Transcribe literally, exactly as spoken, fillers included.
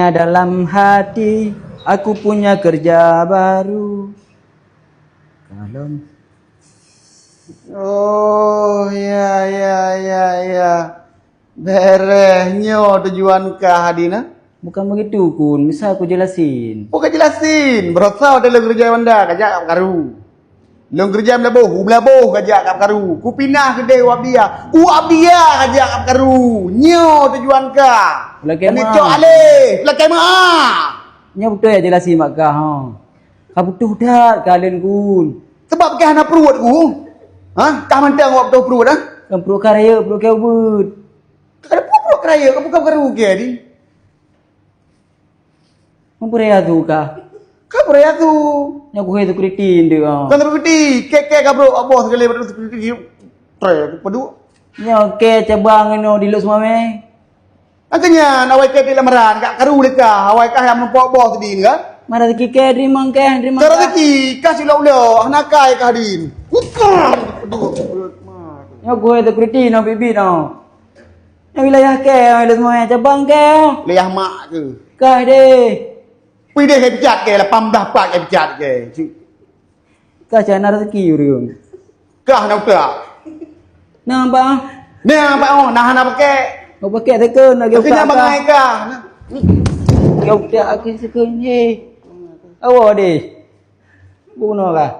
Dalam hati aku punya kerja baru. Kalon. Oh, ya, ya, ya, ya. Beres nyoe tujuan kah, Adi, na? Bukan begitu, Kun. Misal ku jelasin. Bukan jelasin. Berosa ada lôn kerja Wanda, kajak karu. Lôn keureuja meulaboh, u meulaboh kajak kap karu. Kupinah keudeh u Abia. U Abia kajak kap karu. Nyoe tujuan ka. Lakée Keuneuk mak. Cok aleh. Lakée mak. Nyoe beutôi jak jeulasi mak kah, ha. Ka butuh that kah lôn, Kun. Sabab kah hana pruet ku. Ha? Kah mantong awak butuh pruet, ha? Kan pruet kah rayeuk, pruet kah ubeut. Ka ada pruet-pruet kah rayeuk, ka buka karu kah di. Meupeureulée atu kah? Ka peureulée atu. Nyoe kuhe security ndeuk, ah. Kan security, kek-kek ka brok, boh segala macam security. Tre, padu. Nyoe kek cabang inoe di Lhokseumawe. Angkanya, nak awai kek di lamaran, kak karu leka, awai kah yang menumpok boh sedih kan? Mana rezeki kek, terima kek, terima kek. Rezeki, kah silok-lok, hana kai kah din. Bukan. Nyoe kuhe security, no, bibi, no. Nyoe wilayah kek, wilayah semua cabang kek. Wilayah mak ke? Kah deh. Pideh kek pecat kek, lapan belas pat kek pecat kek. Kah cak na rezeki ureueng. Kah na utak. Na, Bang. Na, Bang, oh, na hana pakai. Kau pakai tekan lagi. Tapi utak nak kah. Bangai kah. Kau utak aku sekeun, eh. Awak deh. Bunuh kah.